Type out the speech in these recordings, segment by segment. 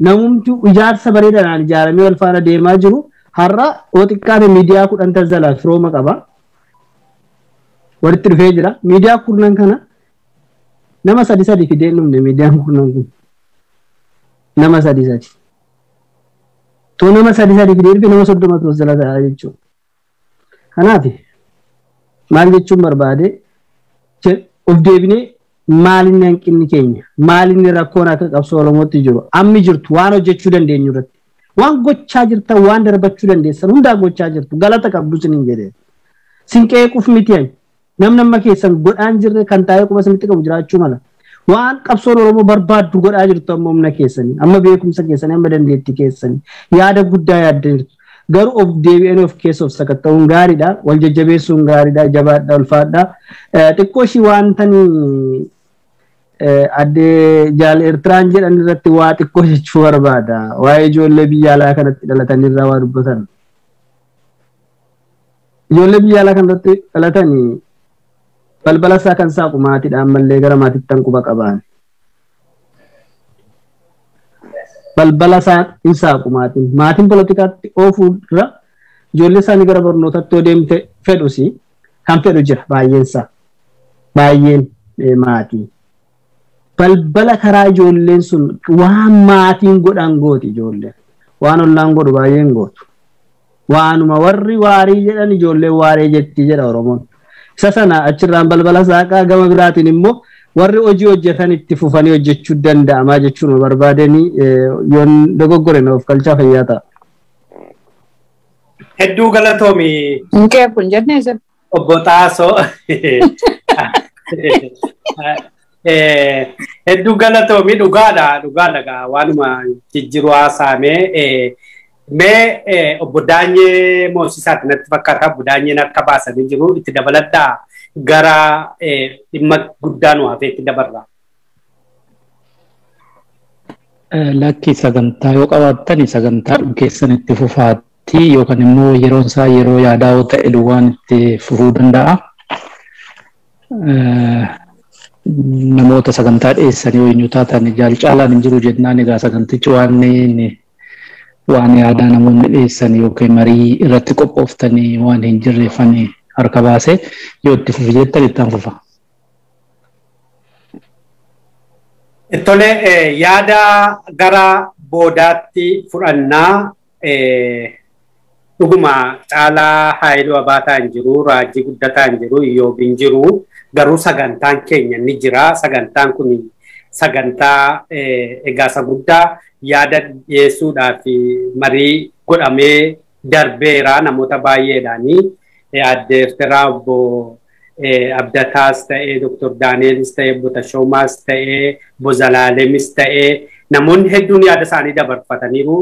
Namumti ijaarsa bareedaadhaan ijaaramee wal faana deemaa jiru har'a oo xiqqaate miidiyaa 10 tajaajila firooma qaba. Walitti dhufee jira. Miidiyaa 10 kana nama 3 fidee dhumne miidiyaan 10 kun. Nama 3. Too nama 3 fidee dhufe nama 30 tos jala ta'a jechuudha. Kanaaf maal jechuun barbaade of deebinee maalinni hanqinni keenya maalinni rakkoon akka qabsoo Oromootti jiru ammi jirtu waan hojjechuu dandeenyu irratti waan gochaa jirtan waan darbachuu dandeessan hundaa gochaa jirtu galata qabdu sinin jedhee sin qeequuf miti ani namni amma keessan godhaan jirre kan taa'ee quba isinitti qabu jiraachuu mala waan qabsoon Oromoo barbaaddu godhaa jirtu amma humna keessanii amma beekumsa keessanii amma dandeettii keessanii yaada guddaa yaaddan jirtu garuu of deebi'anii of keessa of sakatta'uun gaariidha wal jajjabeessuun gaariidha jabaadha ulfaadha xiqqoo ishii waantanii addee jaal Eertiraan jedhan irratti waa xiqqoo jechuu barbaada. Waa'ee ijoollee biyya alaa kanatti dhalatan irraa waa dubbatan. Ijoollee biyya alaa kanatti dhalatanii balbala isaa kan saaqu maatiidha ammallee gara maatiitti tan quba qabaan. Balbala isaa hin saaqu maatiin. Maatiin poolitikaatti oofuu irra ijoollee isaanii gara barnootaatti yoo deemte fedhusi kan fedhu jira baay'een isaa. Baay'een maatii. Balbala karaa ijoolleen sun waan maatiin godhan gooti ijoolleen. Waan ollaan godhu baay'een gootu. Waanuma warri waarii jedhan ijoolleen waaree jetti jedha Oromoon. Isa sana achirraan balbala saaqaa gama biraatiin immoo warri hojii hojjetan itti fufanii hojjechuu danda'amaa jechuun barbaadanii yoon dogoggore of galchaa fayyaa ta'a. Hedduu galatoomi. Nkee kun jennee isin. Obbo Xaasoo. Hedduu galatoomi dhugaadha dhugaadha waanuma jijjiiruu haasaamee mee obbo Daanyee Moosisaati natti fakkaata obbo Daanyeen akka baasanii jiru itti dabaladhaa gara dhimma guddaa nu hafee itti dabarra. Lakki sagantaa yoo qabaattan sagantaa keessan itti fufaatti yookaan immoo yeroon isaa yeroo yaadaa yoo ta'e duwwaan itti fufuu danda'a. Namoota sagantaa dhiyeessanii yoo eenyu taatan jaal caalaan hin jiru jennaan egaa sagantichi waan yaadaa namoonni dhiyeessan yookiin marii irratti qophooftanii waan hin jirreeffanii harka baasee yoo itti fufi jettan ittaan fufa. Tole yaada gara boodaatti fudhannaa dhuguma caalaa Haayiluu Abaataa hin jiru, Raajii Guddataa hin jiru, Iyyoob hin jiru. Garuu sagantaan keenya ni jira. Sagantaan kun sagantaa egaasa guddaa yaada dhiyeessuudhaaf marii godhamee darbeera namoota baay'eedhaani. Aadde Eertiraa obbo Abdataas ta'ee, Dr. Daaneelis ta'ee, obbo Tashoomaas ta'ee, obbo Zalaalemis ta'ee namoonni hedduun yaada isaanii dabarfataniiru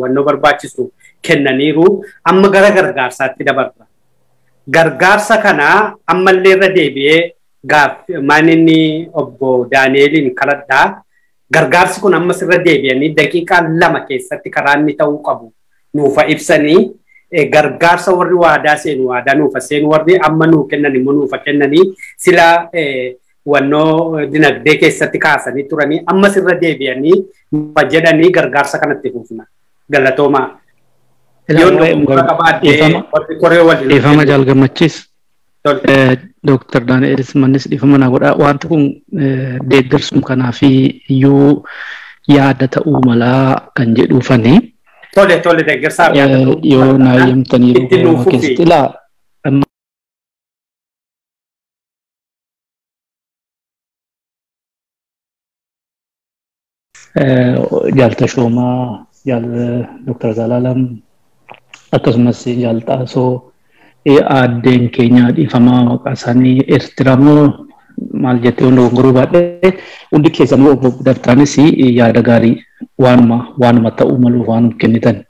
wannoo barbaachisu kennaniiru amma gara gargaarsaatti dabarra. Gargaarsa kana ammallee irra deebi'ee maaninni obbo Daaneeliin kadhadhaa. Gargaarsi kun ammas irra deebi'anii daqiiqaa 2 keessatti karaa inni ta'uu qabu nuufa ibsanii gargaarsa warri waadaa seenu waadaa nuufa seenu warri amma nuu kennan immoo nuufa kennanii sila wannoo dinagdee keessatti kaasanii turanii ammas irra deebi'anii nuufa jedhanii gargaarsa kanatti fufna. Galatoomaa. Dhiifama jaal gammachiis. Dr. Daaneelis mannis dhiifama naa godhaa. Wanti kun deeggarsum kanaa fi iyyuu yaada ta'uu malaa kan jedhuufani. Tole tole deeggarsaaf yaada ta'uu yoo naa eeyyamtanii keessatti ilaa jaal Tashoomaa, jaal Dr. Zalaalam akkasumas jaal Xaasoo aaddeen keenya dhiifamaa maqaa isaanii Eertiraa moo maal jettee hunda gongoruu baadhee hundi keessanuu obbo Daftaanis yaada gaarii waanuma ta'uu maluuf waanuma kennitan.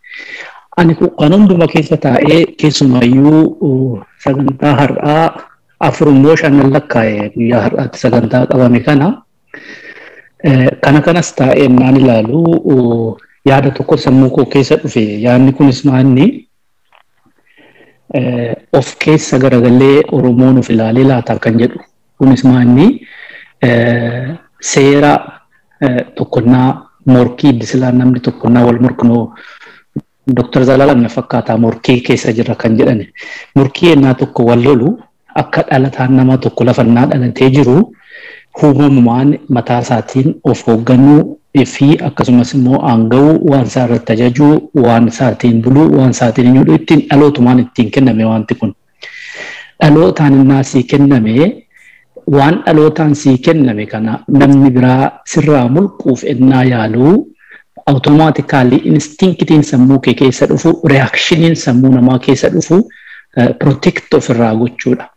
Ani kan hunduma keessa taa'ee keessumaayyuu sagantaa har'aa 4 immoo 5 lakkaa'e guyyaa har'aatti sagantaa qabame kana. Kana kanas taa'ee naan ilaalu yaada tokko sammuu koo keessa dhufe yaadni kunis maanni of keessa garagallee Oromoon of ilaalee laata kan jedhu kunis maanni seera tokkonnaa Morkii bisilaa namni tokko naa wal morknoo Dr. Zalaalam na fakkaataa morkii keessa jira kan jedhani. Morkii ennaa tokko wal lolu akka dhalataan nama tokko lafannaa dhalatee jiru uumamumaan mataa isaatiin of hoogganuu fi akkasumas immoo aanga'uu waan isaa irratti ajajuu waan isaatiin buluu waan isaatiin eenyudha ittiin dhalootumaan ittiin kenname wanti kun. Dhalootaan innaa sii kenname waan dhalootaan sii kenname kana namni biraa sirraa mulquuf ennaa yaaluu automatically instinctiin sammuu kee keessa dhufu reactioniin sammuu namaa keessa dhufu protect ofirraa gochuudha.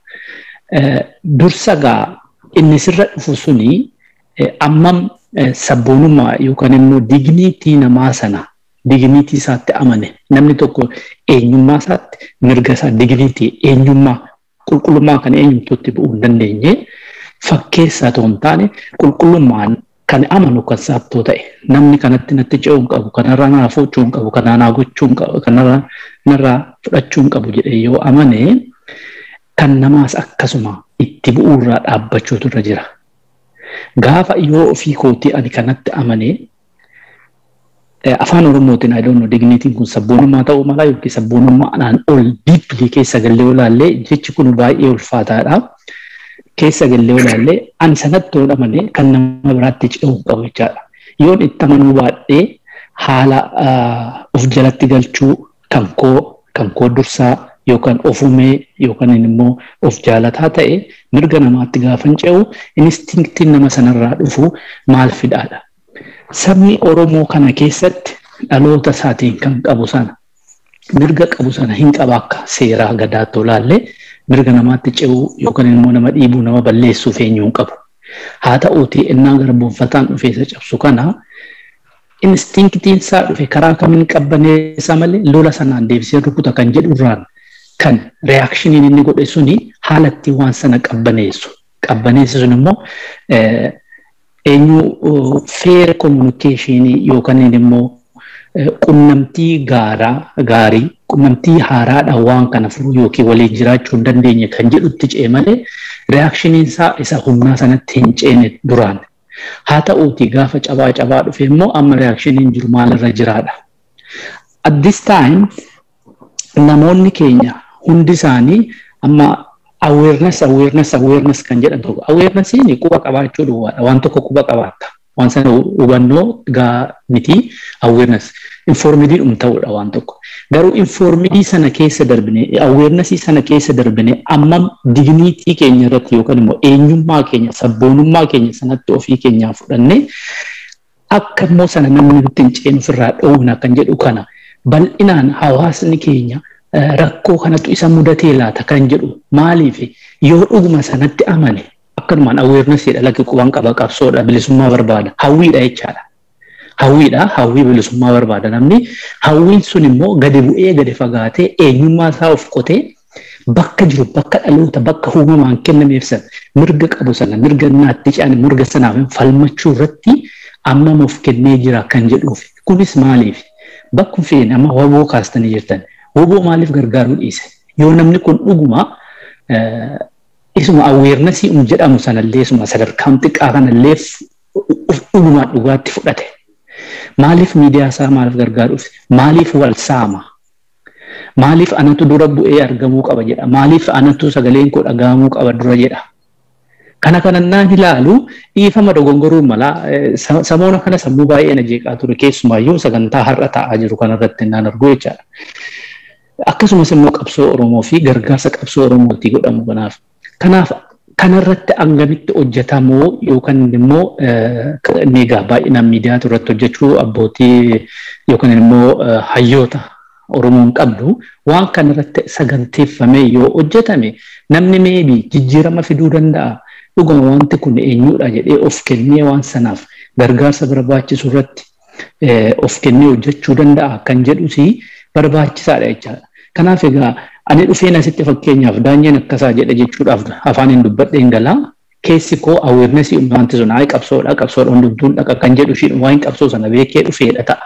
Dursa gaa inni sirra dhufu suni ammam sabboonummaa yookaan immoo digniitii namaa sana digniitii isaatti amane namni tokko eenyummaa isaatti mirga isaa digniitii eenyummaa qulqullummaa kan eenyumtuutti bu'uu hin dandeenye fakkeessaa otoo hin taane qulqullummaan kan amanu kan saabtoo ta'e namni kanatti natti ce'uu hin qabu kanarraa naa fuudhuu hin qabu kanaa naa gochuu hin qabu kanarraa narraa fudhachuu hin qabu jedhee yoo amane kan namaas akkasuma itti bu'uurraa dhaabbachuutu irra jira. Gaafa yoo ofii kootii ani kanatti amane afaan Oromootiin I don't know dignitiin kun sabboonummaa ta'uu mala yookiin sabboonummaadhaan ol deeply keessa gallee olaallee jechi kun baay'ee ulfaataadha. Keessa gallee olaallee ani sanatti yoo amane kan nama biraatti ce'uu qabu jechaadha. Yoon itti amanuu baadhee haala of jalatti galchuu kan koo dursaa yookaan ofumee yookaan immoo of jaalataa ta'e mirga namaatti gaafan ce'u instinctiin nama sanarraa dhufu maal fidaadha. Sabni Oromoo kana keessatti dhaloota isaatiin kan qabu sana mirga qabu sana hin qaba akka seeraa gadaatti olaallee mirga namaatti ce'uu yookaan immoo nama dhiibuu nama balleessuuf eenyuu hin qabu. Haa ta'uutii innaa garboonfataan dhufee isa cabsu kana instinctiin isaa dhufe karaa kamiin qabbaneessa malee lola sanaan deebisee rukuta kan jedhu irraan kan reaakshiniin inni godhe suni haala ittiin waan sana qabbaneessu. Qabbaneessi sun immoo eenyu fair communication yookaan immoo qunnamtii gaarii qunnamtii haaraadhaan waan kana furuu yookiin waliin jiraachuu hin dandeenye kan jedhutti ce'e malee reaakshiniin isaa isa humnaa sanatti hin ceene duraan. Haa ta'uutii gaafa cabaa cabaa dhufe immoo amma reaakshiniin jiru maalirra jiraadha. At this time namoonni keenya hundi isaanii amma awareness awareness awareness kan jedhan tokko awarenessiin quba qabaachuu duwwaadha waan tokko quba qabaatta waan sana hubannoo gaa miti awareness informidii dhum ta'uudha waan tokko garuu informidii sana keessa darbine awarenessii sana keessa darbine ammam digniitii keenya irratti yookaan immoo eenyummaa keenya sabboonummaa keenya sanatti ofii keenyaa fudhanne akka immoo sana namni nutti hin ceenu ofirraa dhoowwina kan jedhu kana bal'inaan hawaasni keenya rakkoo kanatu isa mudatee laata kan jedhu maaliif yoo dhuguma sanatti amane akkanumaan awarenessiidha lakki quban qaba qabsoodha bilisummaa barbaada hawwiidha jechaadha. Hawwiidha hawwii bilisummaa barbaada namni hawwiin sun immoo gadi bu'ee gadi fagaatee eenyummaa isaa of qotee bakka jiru bakka dhaloota bakka uumamaan kennameef sana mirga qabu sana mirga naatti ce'an mirga sanaaf falmachuu irratti ammam of kennee jira kan jedhuuf kunis maaliif bakkuma feene amma waboo kaastanii jirtan waboo maaliif gargaaruu dhiise yoo namni kun dhuguma isuma awarenessii jedhamu sanallee isuma sadarkaan xiqqaa kanallee dhugumaan dhugaatti fudhate. Maaliif miidiyaa isaa maaliif gargaaruuf maaliif wal saama maaliif anatu dura bu'ee argamuu qaba jedha maaliif anatu sagaleen koo dhagahamuu qaba dura jedha. Kana kanannaan ilaalu dhiifama dogongoruu mala samoona kana sammuu baay'ee na jeeqaa ture keessumaayyuu sagantaa har'a taa'aa jiru kanarratti naan argu jechaadha. Akkasumas immoo qabsoo Oromoo fi gargaarsa qabsoo Oromootii godhamu kanaaf. Kanaaf kanarratti hangamitti hojjetamoo yookaan immoo egaa baay'inaan miidiyaa irratti hojjechuu abbootii yookaan immoo hayyoota Oromoon qabdu waan kanarratti saganteeffamee yoo hojjetame namni meebii jijjiirama fiduu danda'a. Dhuguma wanti kun eenyudha jedhee of kennee waan sanaaf gargaarsa barbaachisu irratti of kennee hojjechuu danda'a kan jedhus barbaachisaadha jechaadha. Kanaaf egaa ani dhufeen asitti fakkeenyaaf daanyeen akkasaa jedhe jechuudhaaf afaan hin dubbadheen galaa keessi koo awarenessii wanti sun hayi qabsoodha qabsoodha hundumtuun dhaqa kan jedhu ishiin waan qabsoo sana beekee dhufeedha ta'a.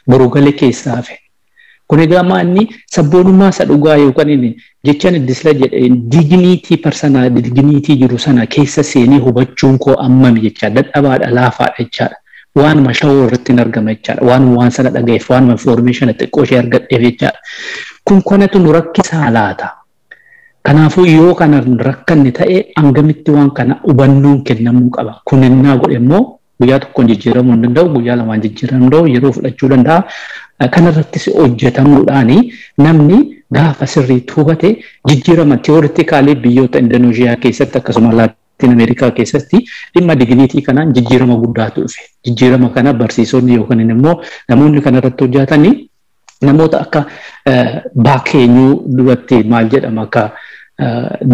Boruu galee keessaa hafe. Kun egaa maanni sabboonummaa isa dhugaa yookaan inni jechaan iddisla jedhe digniitii parsanaa digniitii jiru sana keessa seenee hubachuun koo ammami jecha dadhabaadha laafaadha jechaadha. Waanuma shawoo irratti hin argama jechaadha. Waanuma waan sana dhagayeef, waanuma information xiqqoo ishee argadheef jechaadha. Kun kanatu nu rakkisaa laata? Kanaafuu yoo kana rakkanne ta'e hangamitti waan kana hubannoon kennamuu qaba. Kun innaa godhe immoo guyyaa tokkoon jijjiiramuu hin danda'u, guyyaa lamaan jijjiiramuu danda'u, yeroo fudhachuu danda'a. Kanarrattis hojjetamuudhaani namni gaafa sirriitti hubate jijjiirama theoretically biyyoota Indoneeshiyaa keessatti akkasuma Laatiin Ameerikaa keessatti dhimma digniitii kanaan jijjiirama guddaatu dhufe. Jijjiirama kana barsiisonni yookaan immoo namoonni kanarratti hojjetanii namoota akka baakeenyuu duratti maal jedhama akka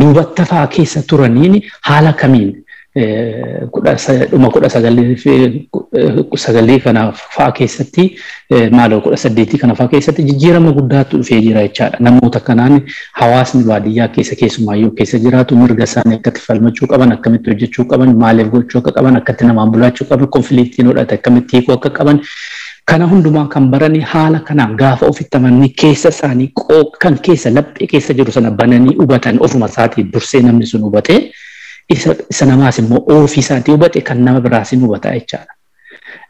duubatti fa'aa keessa turaniin haala kamiin dhuma 19 kana fa'aa keessatti maaloo 18 kana fa'aa keessatti jijjiirama guddaatu dhufee jira jechaadha. Namoota kanaan hawaasni baadiyyaa keessa keessumaayyuu keessa jiraatu mirga isaanii akkatti falmachuu qaban, akkamitti hojjechuu qaban, maaliif gochuu akka qaban, akkatti namaan bulaachuu qaban, konfiliiktiin hodhate akkamitti hiikuu akka qaban kana hundumaa kan baranii haala kanaan gaafa ofitti amananii keessa isaanii kan keessa laphee keessa jiru sana bananii hubatan ofuma isaatii dursee namni sun hubatee isa namaas immoo ofii isaatii hubate kan nama biraas hin hubata jechaadha.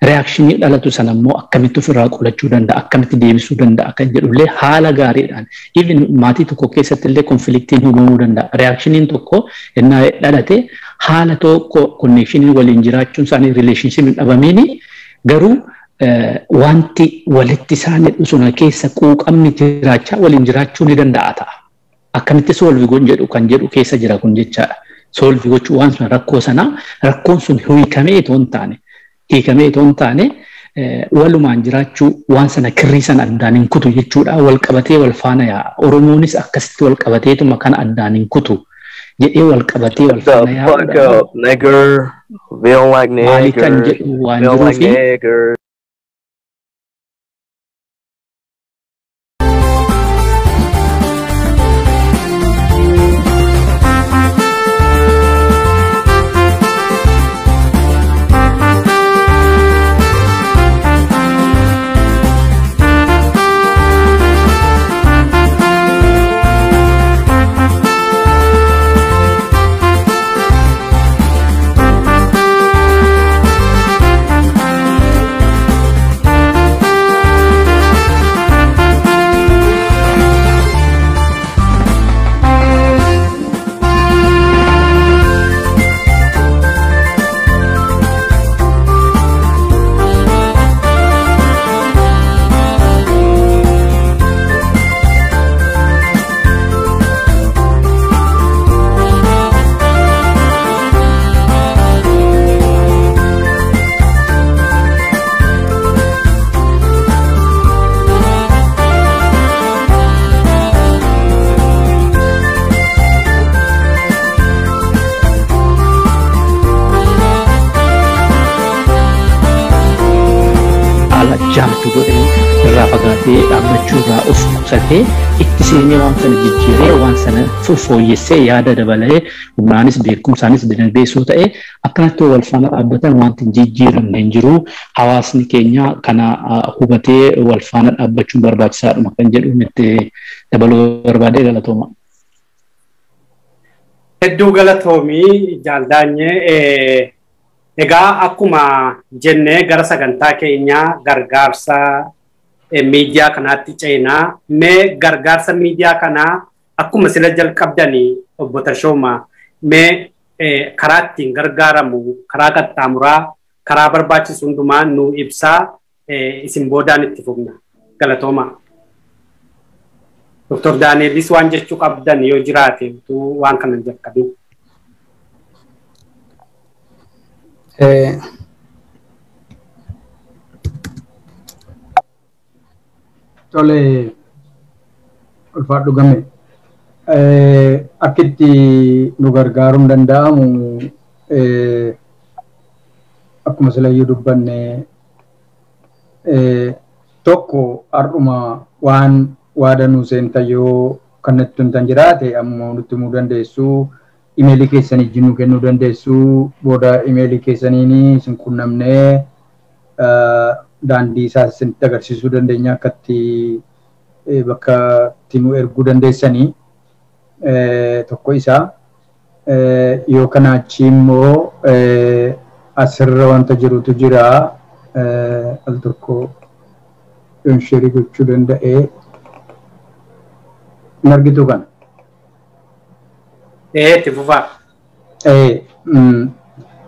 Reaakshinii dhalatu sana immoo akkamitti ofirraa qolachuu danda'a, akkamitti deebisuu danda'a kan jedhullee haala gaariidhaan. Even maatii tokko keessatti illee konfliktiin uumamuu danda'a. Reaakshiniin tokko innaa dhalate haala tokko konnekshinii waliin jiraachuun isaanii rileeshinshiin dhabamiini garuu wanti walitti isaan hidhu sana keessa quuqamni jiraachaa waliin jiraachuu ni danda'a ta'a. Akkamitti soolvi goon jedhu kan jedhu keessa jira kun jechaadha. Soolvi gochuu waan sun rakkoo sanaa rakkoon sun hiikamee itoo hin taane hiikamee itoo hin taane walumaan jiraachuu waan sana kirrii sana addaan hin kutu jechuudha. Wal qabatee wal faana yaa'a. Oromoonis akkasitti wal qabateetuma kana addaan hin kutu jedhee wal qabatee wal faana yaa'a. Fuck up, nigger. We don't like Maali kan niggers. jedhu waan We don't like jiruufi niggers. Haala jaamtu godhee irraa fagaatee dhaabbachuu irraa of qusatee itti seenee waan sana jijjiiree waan sana fooyyessee yaada dabalee humnaanis beekumsaanis dinagdeessuu ta'e akkanatti wal faana dhaabbatan wanti hin jijjiiramne hin jiru. Hawaasni keenya kana hubatee wal faana dhaabbachuun barbaachisaadhuma kan jedhu itti dabaluu barbaadee galatooma. Hedduu galatoomii jaaldaanyee. Egaa akkuma jennee gara sagantaa keenyaa gargaarsa miidiyaa kanaatti ceenaa. Mee gargaarsa miidiyaa kanaa akkuma sila jalqabdanii obbo Tashooma mee karaa ittiin gargaaramu karaa qaxxaamuraa karaa barbaachisu hundumaa nu ibsaa isin boodaan itti fufna. Galatooma. Dr. Daaneelis waan jechuu qabdan yoo jiraate utuu waan kana hin jalqabin. Tole, ulfaadhu game. Akkitti nu gargaaruun danda'amu akkuma silayyuu dubbanne tokko har'uma waan waada nuu seentan yoo kan nutti himtan jiraate ammoo nutti himuu dandeessu. Imeelii keessanii wajjin nu kennuu dandeessu. Booda imeelii keessaniin isin qunnamnee daandii isaa isinitti agarsiisuu dandeenya akkatti bakka itti nu erguu dandeessanii tokko isaa. Yoo kana achi immoo asirra wanta jirutu jira. Al tokko yoon share gochuu danda'e hin argitu kana. Itti fufaa.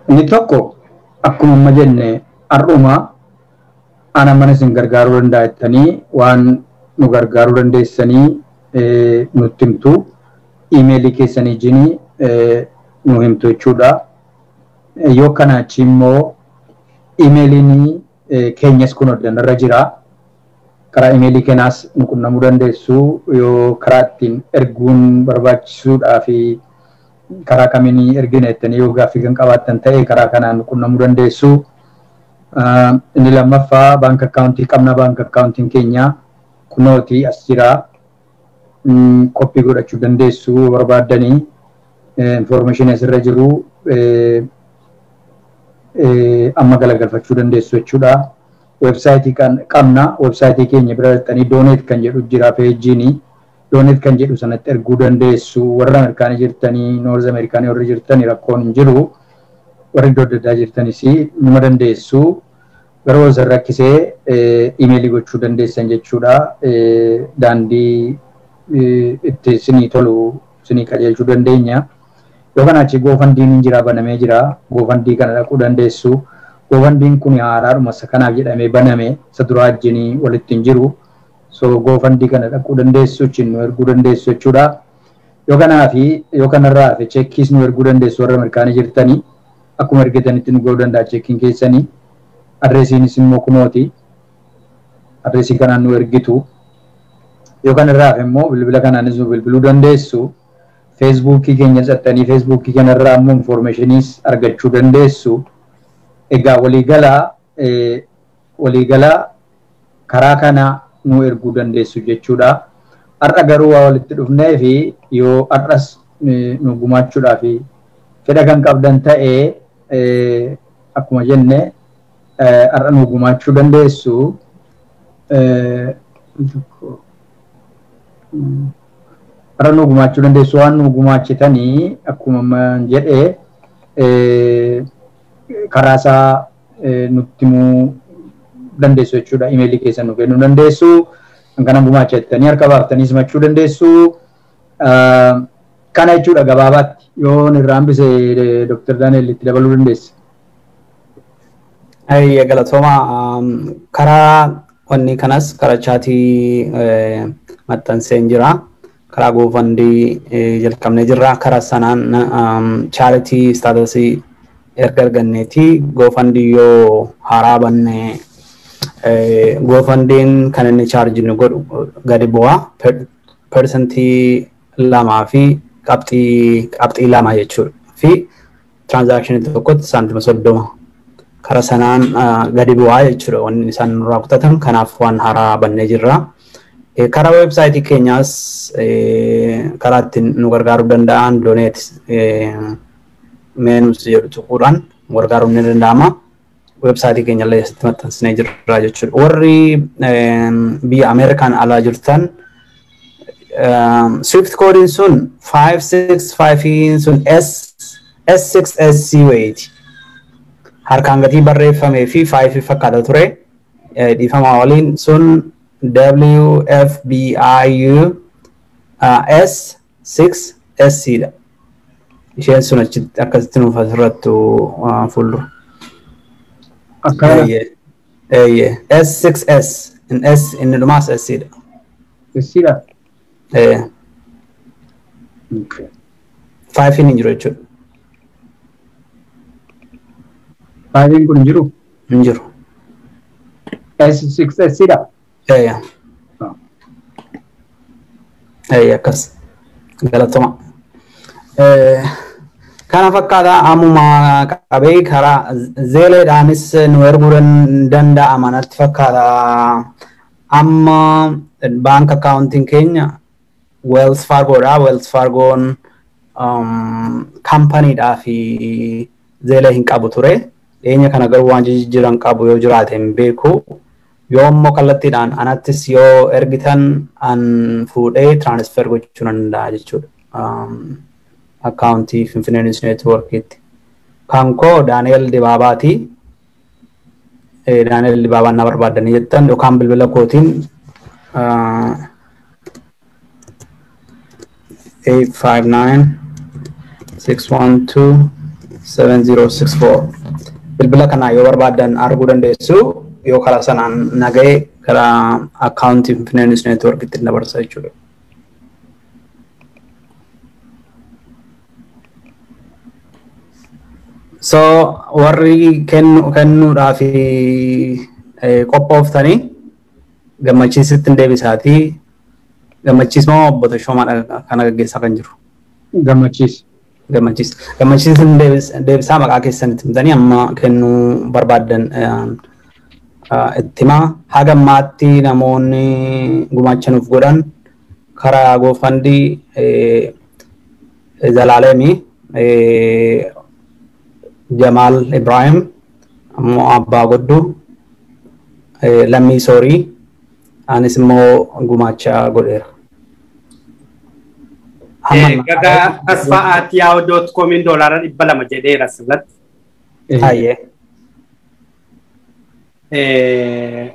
Inni tokko akkuma amma jenne har'uma ana mana isin gargaaruu danda'a jettanii waan nu gargaaruu dandeessanii nutti himtu. Iimeelii keessanii wajjin nu himtu jechuudha. Yoo kana achi immoo iimeeliin keenyas kun irra jira. Karaa iimeelii keenyaas nu qunnamuu dandeessu. Yoo karaa ittiin erguun barbaachisuudhaa fi karaa kamiin ergina jettanii yoo gaaffii kan qabaattan ta'e karaa kanaan nu qunnamuu dandeessu. Inni lammaffaa bank akkaawuntii qabna. Bank akkaawuntiin keenya kunooti as jira. Qophii godhachuu dandeessu barbaaddanii information asirra jiru amma galagalfachuu dandeessu jechuudha. Websaayitii kan qabna. Websaayitii keenya bira dhaqxanii donate kan jedhu jira peejiini. Donate kan jedhu sanatti erguu dandeessu. Warra Ameerikaanii jirtanii, North Ameerikaanii warri jirtanii rakkoon hin jiru. Warri iddoo adda addaa jirtanis numa dandeessu. Garuu isin rakkisee imeelii gochuu dandeessan jechuudha. Daandii itti isinii tolu isinii qajeelchuu dandeenya. Yoo kana achi GoFundMen hin jira, banamee jira. GoFundMe kana dhaquu dandeessu. GoFundMen kun haaraadhuma isa kanaaf jedhamee baname, isa duraa wajjin walitti hin jiru. So GoFundMe kana dhaquu dandeessu, achiin nu erguu dandeessu jechuudha. Yoo kanaa fi yoo kanarraa hafe cheekkiis nu erguu dandeessu warra Ameerikaanii jirtanii. Akkuma ergitanitti nu ga'uu danda'a cheekkiin keessanii. Adreesiinis immoo kunooti. Adreesii kanaan nu ergitu. Yoo kanarraa hafe immoo bilbila kanaanis nu bilbiluu dandeessu. Feesbuukii keenya xaxxanii feesbuukii kanarraa immoo infoormeeshiniis argachuu dandeessu. Egaa waliigalaa karaa kana nu erguu dandeessu jechuudha. Har'a garuu waa walitti dhufnee fi yoo har'as nu gumaachuudhaa fi fedha kan qabdan ta'ee akkuma jenne har'a nu gumaachuu dandeessu. Har'a nu gumaachuu dandeessu waan nu gumaachitanii akkuma jedhee karaa isaa nutti himuu dandeessu jechuudha. Imeelii keessan nu kennuu dandeessu. Kan kana gumaacha jettanii harka baaftanii simachuu dandeessu. Kana jechuudha gabaabaatti. Yoo irraa hambise Dr. Daniel itti dabaluu dandeessa. Ayya, galatooma. Karaa wanni kanas karaa chaatii maxxanseen jira. Karaa GoFundMe jalqabnee jirra. Karaa sanaan charity statusii erga arganneeti GoFundMe yoo haaraa banne GoFundMen kan inni charge nu godhu gadi bu'a. 2% fi qabxii 2 jechuudha. Fi transaction tokkotti saantima 30. Karaa sanaan gadi bu'aa jechuudha wanni isaan nurraa kutatan. Kanaaf waan haaraa bannee jirra. Karaa weebsaayitii keenyaas karaa ittiin nu gargaaruu danda'an donate menus jedhu tuquudhaan nu gargaaruun ni danda'ama. Weebsaayitii keenya illee asitti maxxansinee jirra jechuudha. Warri biyya Ameerikaan alaa jirtan Swift koodiin sun 565 sun S S6SC wayiiti. Harkaan gatii barreeffamee fi 5 fakkaata ture. Dhiifama waliin sun WFBIU S6SC dha. Isheen sun achitti akkasitti nuuf asirrattu fuuldura. Akkana. Eeyyee. S6S. S inni dhumaas S dha. S dha. Ee. 5 hin jiru jechuudha. 5 kun hin jiru? Hin jiru. S6S dha. Eeyyee. Eeyyee, akkas. Galatoma. Kana fakkaata. Ammuma qabee karaa Zelledhaanis nu erguu danda'ama natti fakkaata. Amma bank akkaawuntiin keenya Wells Fargoodha. Wells Fargoon kaampaniidhaa fi Zelle hin qabu ture. Dhiyeenya kana garuu waan jijjiiran qabu yoo jiraate hin beeku. Yoo immoo kallattiidhaan anattis yoo ergitan an fuudhee transfer gochuu nan danda'a jechuudha. Akkaawuntii Finfinnee News Networkiitti. Kan koo Daani'el Dibaabaati. Daani'el Dibaabaan na barbaaddanii jettan yookaan bilbila kootiin 859-612-7064 bilbila kanaa yoo barbaaddan arguu dandeessu yoo karaa sanaan naga'e karaa akkaawuntii Finfinnee News Networkitti dabarsa jechuudha. So warri kennuudhaaf qophooftanii gammachiisitti hin deebisaatii gammachiis moo obbo Tashoomaadha kana gaggeessaa kan jiru? Gammachiis. Gammachiis. Gammachiis hin deebisaa maqaa keessanitti himtanii amma kennuu barbaaddan itti himaa. Haga ammaatti namoonni gumaacha nuuf godhan karaa GoFundMe Zalaalemi Jamal Ibrahim ammoo Abbaa Godduu Lammii Soorii anis immoo gumaacha godheera. Gagaa tasfaa@yahoo.comiin $200 jedheera asirratti. Hayyee.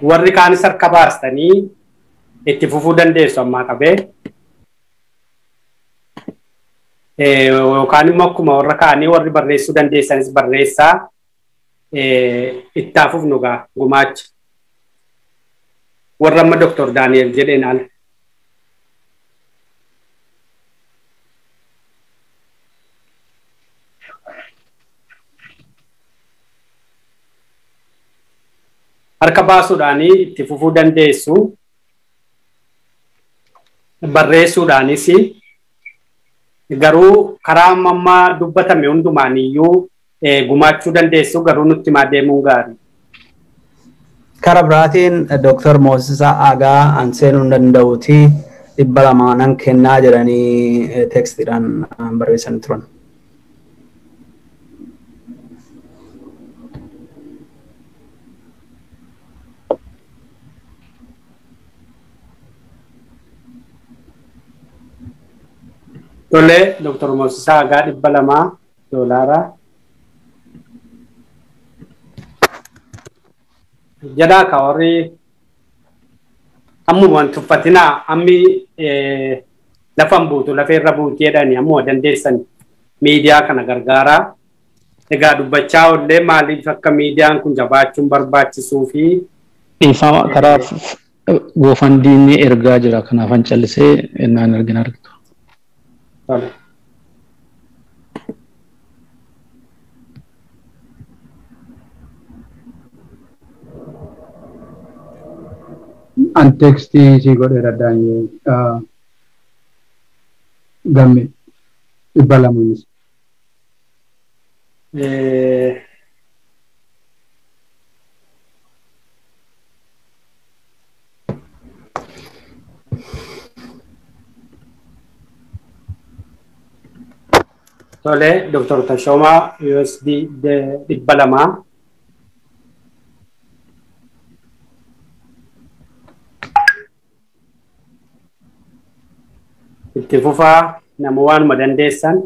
Warri kaanis harka baastanii itti fufuu dandeessu ammaa qabee. Yookaan immoo akkuma warra kaanii warri barreessuu dandeessanis barreessaa itti fufnu gaa gumaacha. Warra amma Dr. Daani'el jedheen ala. Harka baasuudhaanii itti fufuu dandeessu. Barreessuudhaanis garuu karaa ammaa dubbatame hundumaaniyyuu gumaachuu dandeessu garuu nutti himaa deemuun gaarii. Karaa biraatiin Dr. Moosisaa Aagaa an seenuu hin danda'uuti 200 nan kennaa jedhanii teekstiidhaan barreessanii turan. Tole, Dr. Moosisaa Aagaa $200. Jedhaa ka warri ammuma hin tuffatinaa ammi lafan buutu lafeerra buuti jedhani ammuma dandeessan miidiyaa kana gargaaraa. Egaa dubbachaa oollee maaliif akka miidiyaan kun jabaachuun barbaachisuu fi Dhiifama karaa GoFundMe ergaa jira kanaaf an callisee ennaan argina argitu. Tole. An teekstii si godheera Daanyee gamme 200 innis. Tole, Dr. Tashoomaa USD 200. Itti fufaa nama waanuma dandeessan.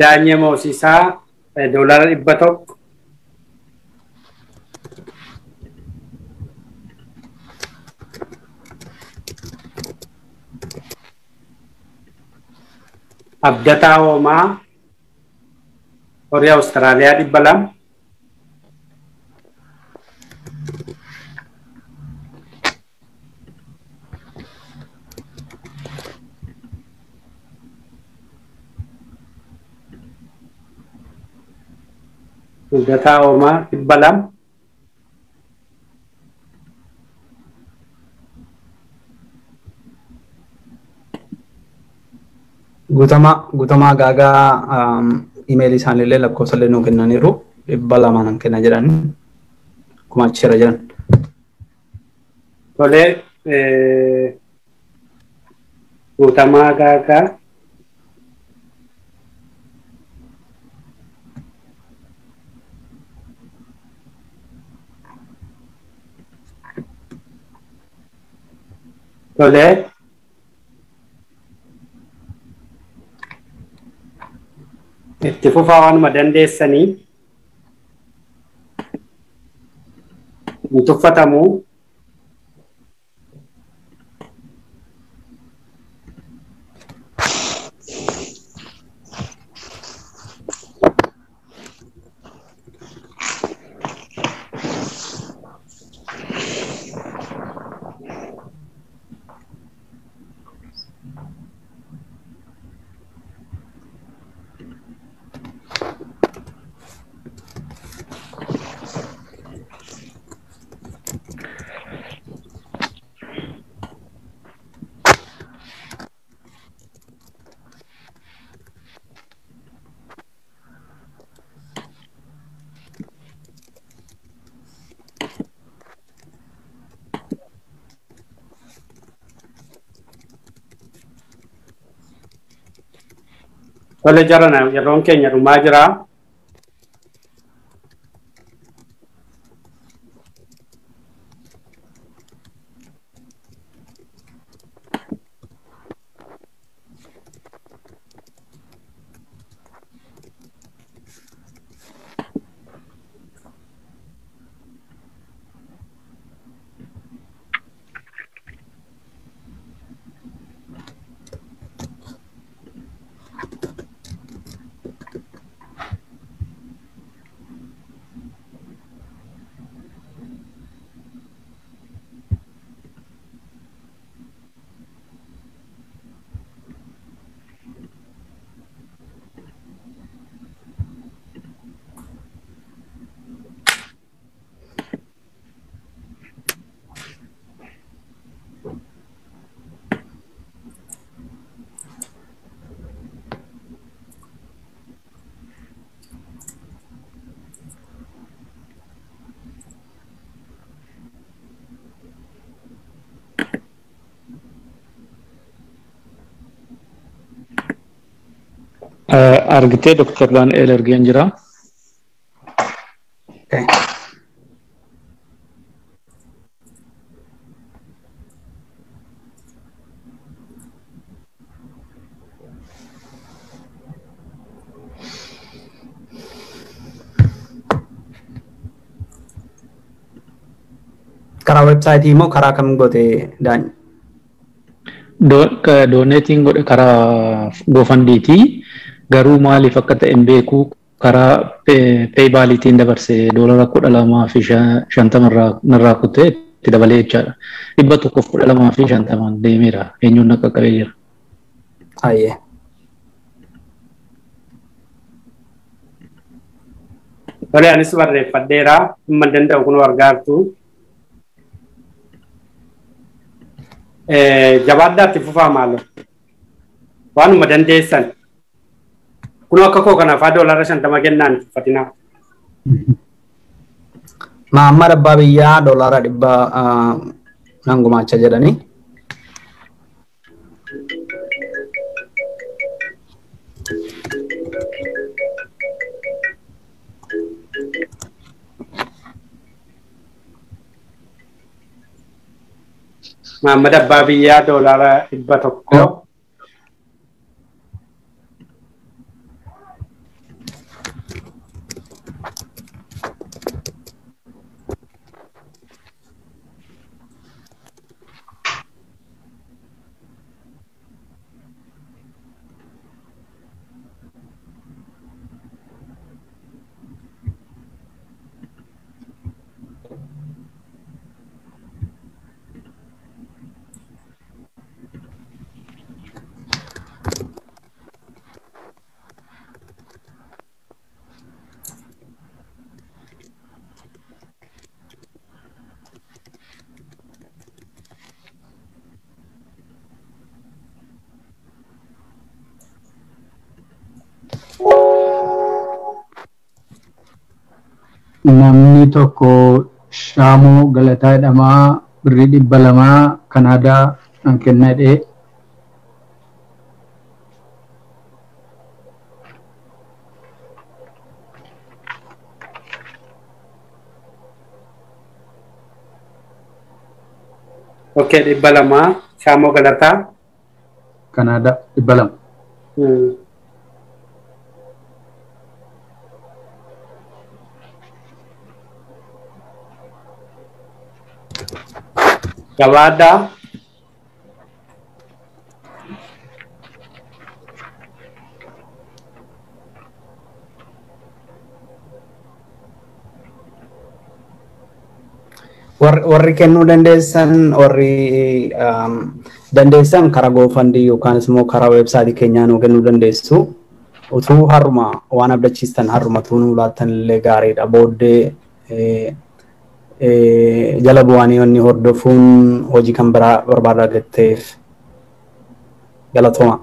Daanyee Moosisaa $100. Abdataa Hoomaa horii Awustiraaliyaa 200. Abdataa Hoomaa 200. Guutamaa Gaagaa imeelii isaaniillee lakkoofsallee nuu kennaniiru 200 nan kenna jedhani. Gumaacheera jiran. Tolee, Guutamaa Gaagaa. Tolee. Itti fufaa waanuma dandeessanii hin tuffatamuu. Tole jarana yeroon keenya dhumaa jira. Argitee Dr. Daani'el argeen jira. Karaa websaayitii immoo karaa kam goote Daani? Dooneetiin godhe karaa GoFundMe'ti. Garuu maaliif akka ta'e hin beeku karaa PayPal'iitiin dabarse $12.50 narraa kutee itti dabalee jechaadha. 112.50 deemeera. Eenyuun akka qabee jira. Ayyee. Tole anis barreeffadheera. Amma danda'u kun argaartu. Jabaaddaa itti fufaa maaloo. Waanuma dandeessan. Kun akka koo kanaafaa $50 kennaan tuffatinaa. Mahammad Abbaa Biyyaa $100 nan gumaacha jedhanii. Mahammad Abbaa Biyyaa $100. Namni tokko Shaamoo Galataa jedhamaa birrii 200 Kanaadaa nan kenna jedhee. Okay, 200 Shaamoo Galataa. Kanaadaa 200. Gabaadhaa. Warri kennuu dandeessan warri dandeessan karaa GoFundMe yookaan immoo karaa weebsaayitii keenyaa nuu kennuu dandeessu. Utuu har'uma waan abdachiistan har'uma utuu nuu laattan illee gaariidha. Booddee jala bu'anii wanni hordofuun hojii kan biraa barbaada gatteef galatooma.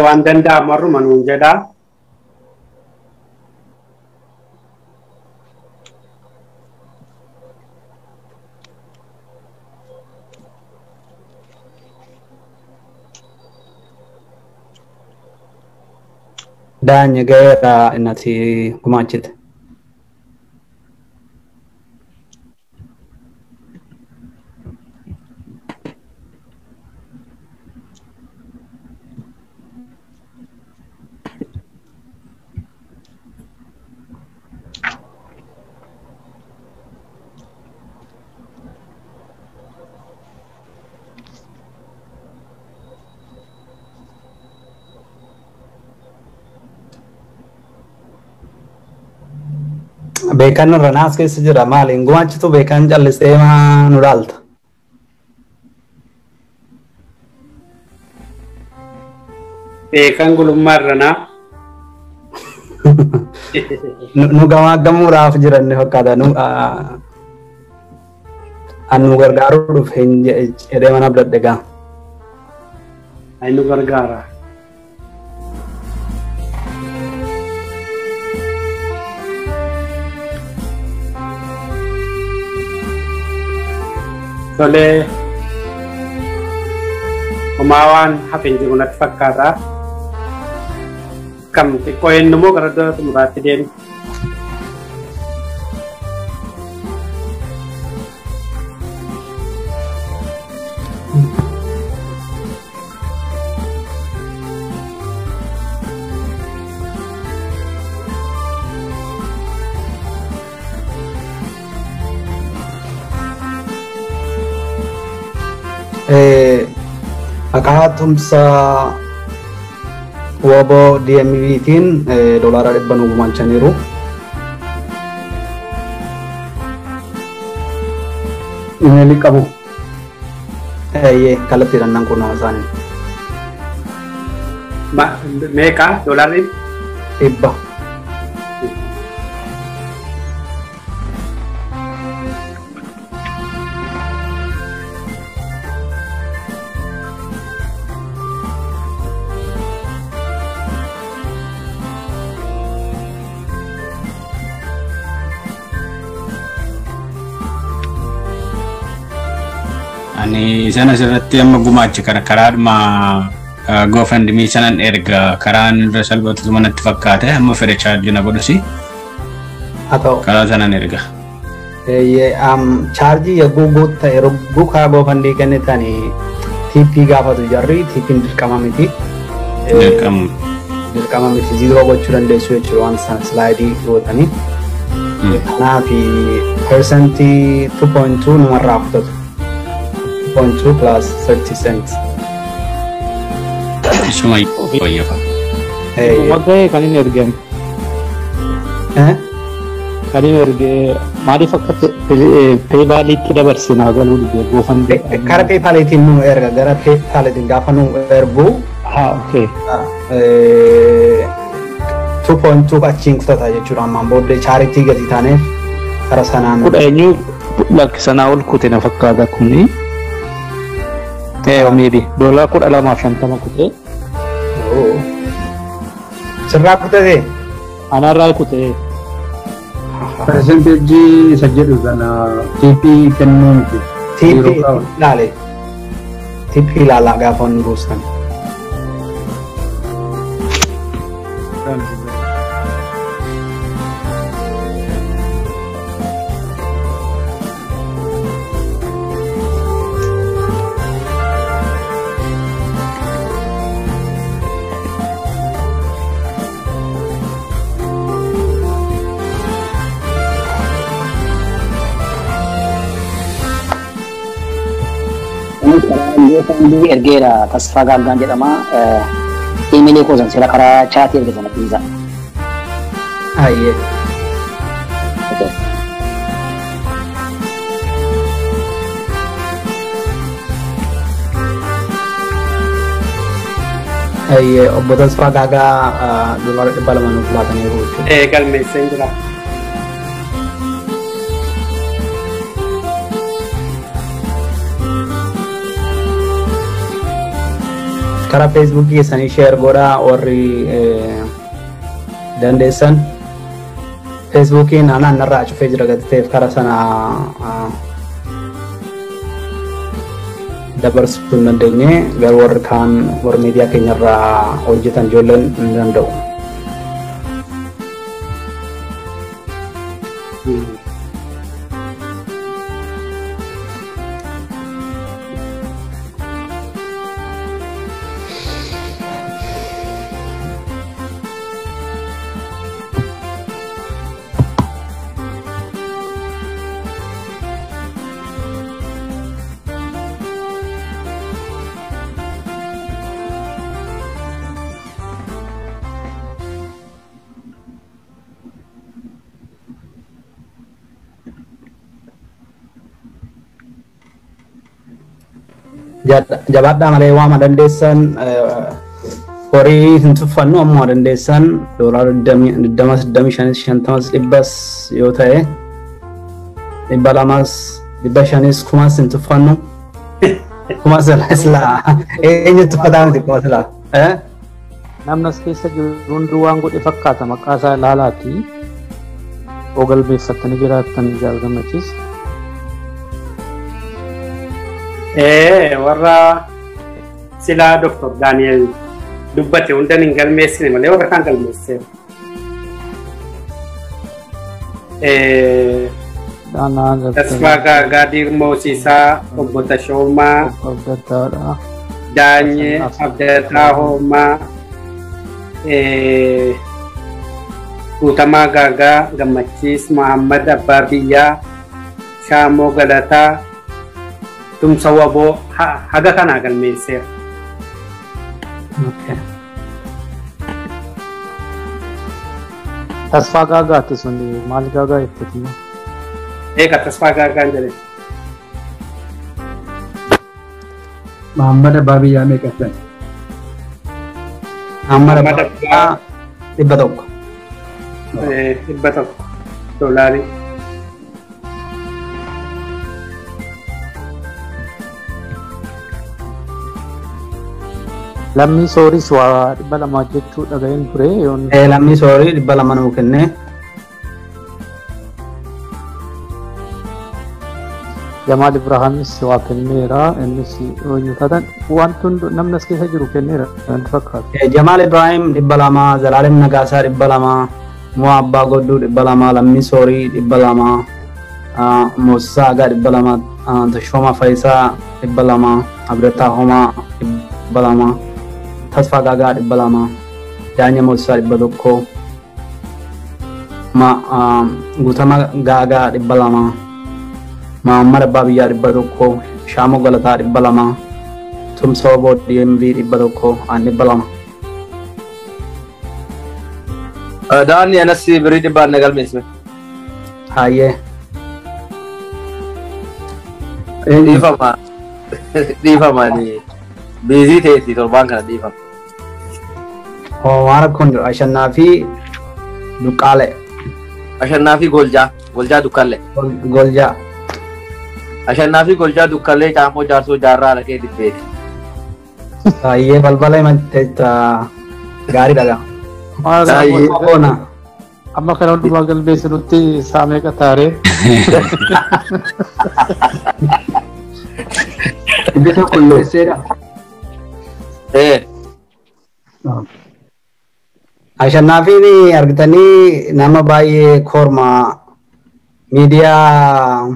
Waan danda'amu har'uma nuun jedhaa. Daanya ga'eera innati gumaachite. Beekan irra naas keessa jira maali hin gumaachitu beekan callisee maa nu laalta. Beekan gulummaa irra naa. Nu gamaaggamuudhaaf jiran ni fakkaata. Nu an nu gargaaruu dhufe jedhee mana abdadhe gaa. Ai nu gargaara. Tolee, homaa waan hafe hin jiru natti fakkaata. Kam xiqqoo eenyu immoo gara dura xumuraatti deemu. Maqaa tumsa WBO DMVtiin $100 nu gumaachaniiru. Imeelii qabu. Eeyyee kallattiidhaan nan quunnama isaanii. Meeqa doolaarri? 100. Ani isaan asirratti amma gumaache kana karaadhuma GoFundMe sanan erga karaan irra salphatu natti fakkaate amma fedhe chaarjii na godhusi. Haa ta'u. Karaa sanan erga. Chaarjii yogguu guutta yeroo karaa GoFundMe kennitanii TP gaafatu jarri TP'n dirqama miti. Dirqama. Dirqama miti ziiroo gochuu dandeessu jechuudha waan sana silaayidii gootanii. Kanaaf persentii 2.2 numarraa kutatu. 2.2 plus 30 cents. Isuma wayyafa. Waggaa kan inni ergame. Kan inni erge maaliif akka peepaaliitti dabarsinaa galuu dide GoFundMe. Karaa peepaaliitiin nu erga gara peepaaliitiin gaafa nu ergu. Haa okey. 2.2 achiin kutata jechuudha ammaan booddee chaaritii gadi taaneef karaa sanaan. Kudha eenyu lakkisanaa ol kute na fakkaata kuni. Maybe $12.50 kutee. Sirraa kutatee? Anarraa kutee. Percentage isa jedhu sana TP kennuu miti. TP ilaale. TP ilaalaa gaafa inni buustan. GoFundMe ergeera Tasfaa Gaaggaan jedhama. Iimeelii koo san sila karaa chaatii erge sana dhiisa. Ayyee. Ayyee obbo Tasfaa Gaagaa $200 nuuf laataniiru jechuudha. Galmeesseen jira. Karaa feesbuukii keessanii sheer godhaa warri dandeessan. Feesbuukiin anaan narraa cufee jira gadi ta'eef karaa sana dabarsuu hin dandeenye garuu warri kaan warri miidiyaa keenyarraa hojjetan ijoolleen hin danda'u. Jabaadhaa malee waama dandeessan horii hin tuffannu ammoo dandeessan $20, 25, 50, 100 yoo ta'e 200, 500 kumas hin tuffannu. Kumas silaa eenyu tuffataa miti kuma silaa. Namni as keessa jiru hunduu waan godhe fakkaata maqaa isaa ilaalaati. Oo galmeeffattanii jiraattan jaalgamachiis. Warra silaa Dr. Daniel dubbate hundan hin galmeessine malee warra kaan galmeesseera. Tasfaa Gaagaa Diirmoosiisaa, Obbo Tashoomaa, Daanyee Abdataa Hoomaa, Guutamaa Gaagaa Gammachiis, Muhammad Abbaa Biyyaa, Shaamoo Galataa, Tumsa Waboo haga kanaa galmeesseera. Tasfaa Gaagaati sun maal Gaagaa jetteeti? Eega Tasfaa Gaagaan jedhe. Muhammad Abbaa Biyyaa meeqattan? Muhammad Abbaa Biyyaa 100. 100 doolaarii. Lammii sooris waa 200 jechuu dhaga'een ture. Lammii soorii 200 nuu kenne. Jamaal Ibraahimis waa kenneera. Innis eenyu taatan wanti namni as keessa jiru kenneera wanti fakkaatu. Jamaal Ibraahim 200, Zalaalem Nagaasaa 200, Mu'aa Abbaa Godduu 200, Lammii Soorii 200, Moosisaa Agaa 200, Tashoomaa Fayisaa 200, Abdataa Homaa 200, Tasfaa Gaagaa 200, Daanya Moosisaa 100, Guutamaa Gaagaa 200, Muhammad Abbaa Biyyaa 100, Shaamoo Galataa 200, Tumsa Oboo DMV 100, aan 200. Daanni anas birrii 100 na galmeessime. Hayyee. Dhiifama. Dhiifama biizii ta'eeti torbaan kana dhiifama. Waan rakkoon jiru Ashannaa fi Duqqaalee. Ashannaa fi Goljaa. Goljaa Duqqaalee. Goljaa. Ashannaa fi Goljaa Duqqaalee Caamoo Jaarsoo Jaarraa dhaqee dibbeeti. Hayyee balbala himatte gaariidha gaa. Amma kana hundumaa galmeessinutti saamee qataaree. 100 USA dha. Ashannaafiin argitanii nama baay'ee korma miidiyaa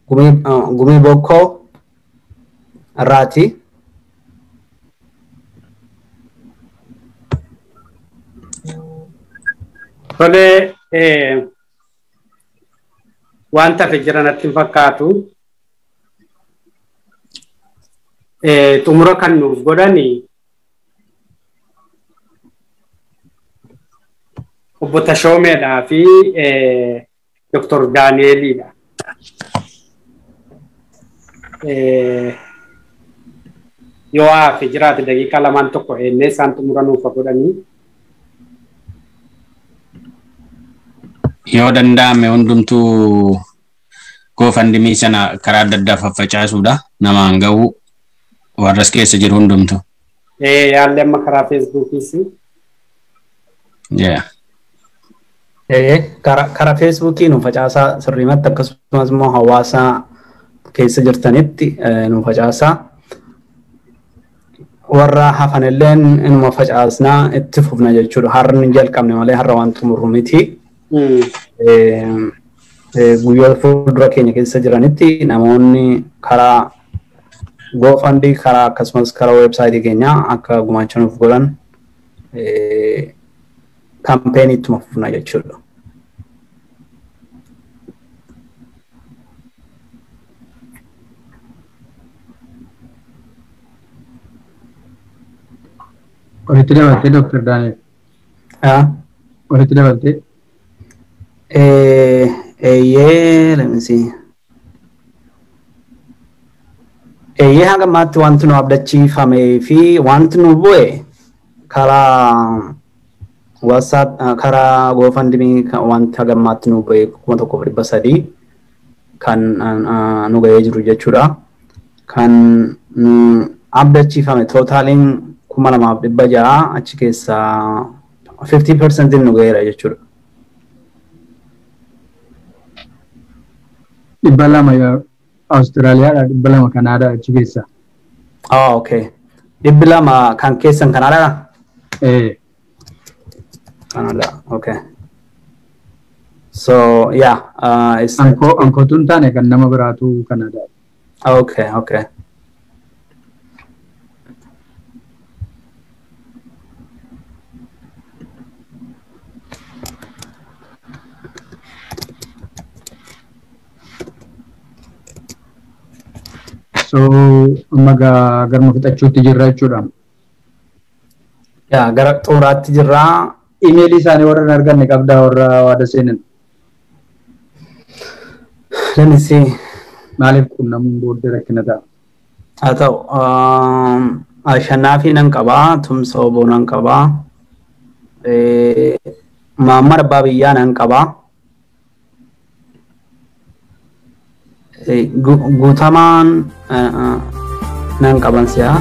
gumii bokkoo irraati. Tole, wanta hafe jira natti hin fakkaatu. Xumura kan nuuf godhani obbo Tashoomeedhaa fi Dr. Daani'eliidha. Yoo hafe jiraate daqiiqaa lamaan tokko eennee isaan xumura nuuf godhanii. Yoo danda'ame hundumtuu GoFundMe sana karaa adda addaa faffacaasuudha. Namaan ga'uu warras keessa jiru hundumtuu. Yaalli amma karaa Feesbuukiis. Yeah. Karaa Feesbuukii nu facaasaa sirriimatti akkasumas immoo hawaasa keessa jirtanitti nu facaasaa. Warra hafanilleen inuma facaasnaa itti fufna jechuudha. Har'a hin jalqabne malee har'a waan xumurru miti. Guyyoota fuuldura keenya keessa jiranitti namoonni karaa GoFundMe karaa akkasumas karaa weebsaayitii keenyaa akka gumaacha nuuf godhan kaampeenii ittuma fufna jechuudha. Walitti dabaltee Dr. Daani'el. Walitti dabaltee. Eeyyee, let me see. Eeyyee, hanga ammaatti wanti nu abdachiifamee fi wanti nu bu'e karaa WhatsApp karaa GoFundMe wanti haga ammaatti nu bu'e 1300 kan nu ga'ee jiru jechuudha. Kan abdachiifame tootaaliin 2600 achi keessaa 50% nu ga'eera jechuudha. 200 Awustiraaliyaadha, 200 Kanaadaa achi keessa. Ah, okay. 200 kan keessan Kanaadaadha? Kanaadaa, okay. So, yeah. It's Ankootu hin taane kan nama biraatu Kanaadaa. Okay, okay. So amma garma fixachuutti jirra jechuudha. Yaa gara xumuraatti jirra. Imeelii isaanii warra hin arganne qabdaa warra waada seenan. Let me see. Maaliif qunnamuun booddee rakkina ta'a? Haa ta'u, Ashannaafi nan qabaa, Tumsa Oboo nan qabaa, Maammar Abbaa Biyyaa nan qabaa. Guutamaan nan qaban si'a.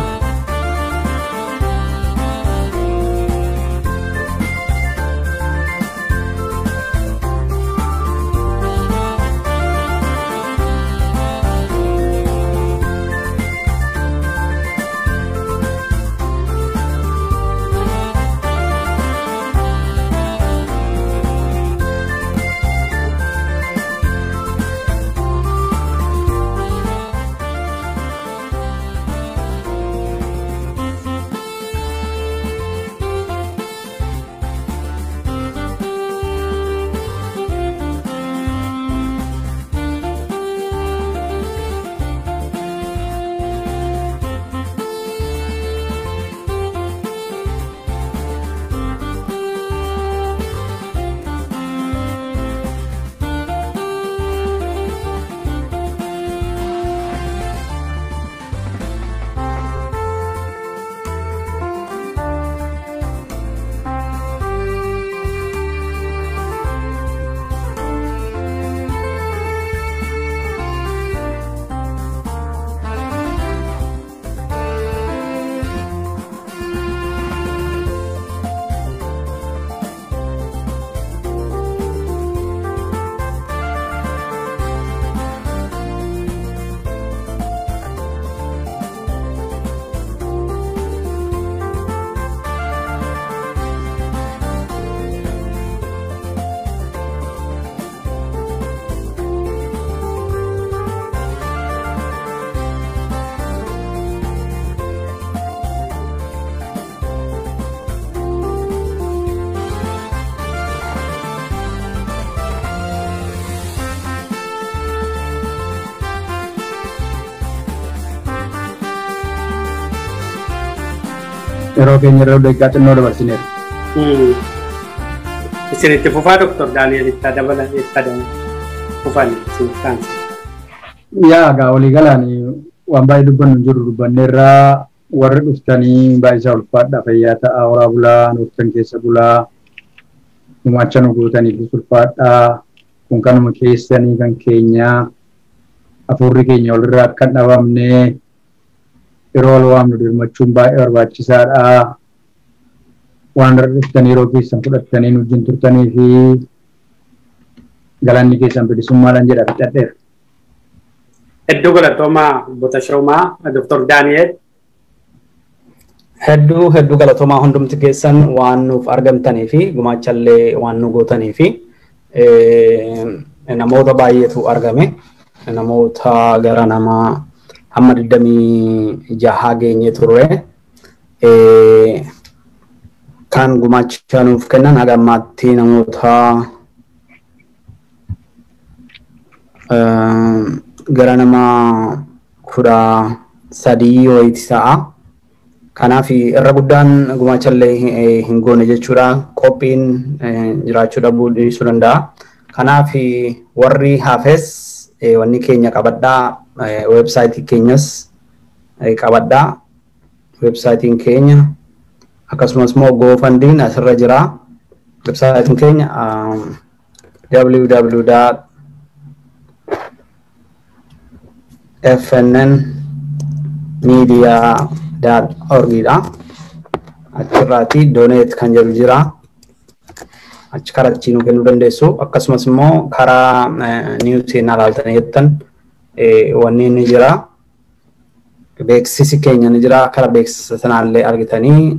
Yeroo keenya irra daqiiqaa xinnoo dabarsineera. Isin itti fufaa Dr. Daani'el itti dabalan itti fufan isin taansa. Yaa gaa walii galaan waan baay'ee dubbannu hin jiru dubbanneerraa warri dhuftanii baay'isaa ulfaadha fayyaa ta'a horaa bulaa dhuftan keessa bulaa gumaacha nu gootaniif ulfaadha kun kanuma keessanii kan keenyaa hafuurri keenya walirraa akka hin dhabamne yeroo wal waamnu dirmachuun baay'ee barbaachisaadha. Waan dhuftanii yeroo keessan fudhattanii nu wajjin turtanii fi galanni keessan bilisummaadhaan jedha fixadheera. Hedduu galatoomaa Obbo Tashoomaa, Dr. Daani'el. Hedduu hedduu galatoomaa hundumti keessan waan nuuf argamtanii fi gumaachallee waan nu gootanii fi namoota baay'eetu argame. Namoota gara nama hamma 26 geenye turre. Kan gumaacha nuuf kennan haga ammaatti namoota gara nama 13 wayiiti ta'a. Kanaaf irra guddaan gumaachallee hin goone jechuudha. Qophiin jiraachuu dhabuu dhiisuu danda'a. Kanaaf warri hafes wanni keenya qabadhaa, weebsaayitii keenyas qabadhaa. Weebsaayitiin keenya akkasumas immoo GoFundMe asirra jira. Weebsaayitiin keenya www.fnnmedia.org dha. Achirraati donate kan jedhu jira. Achi karaa achi nu kennuu dandeessu. Akkasumas immoo karaa news seenaa ilaaltanii jettan wanni ni jira. Beeksisi keenya ni jira. Karaa beeksisa sanaallee argitanii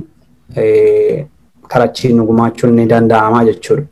karaa achi nu gumaachuun ni danda'ama jechuudha.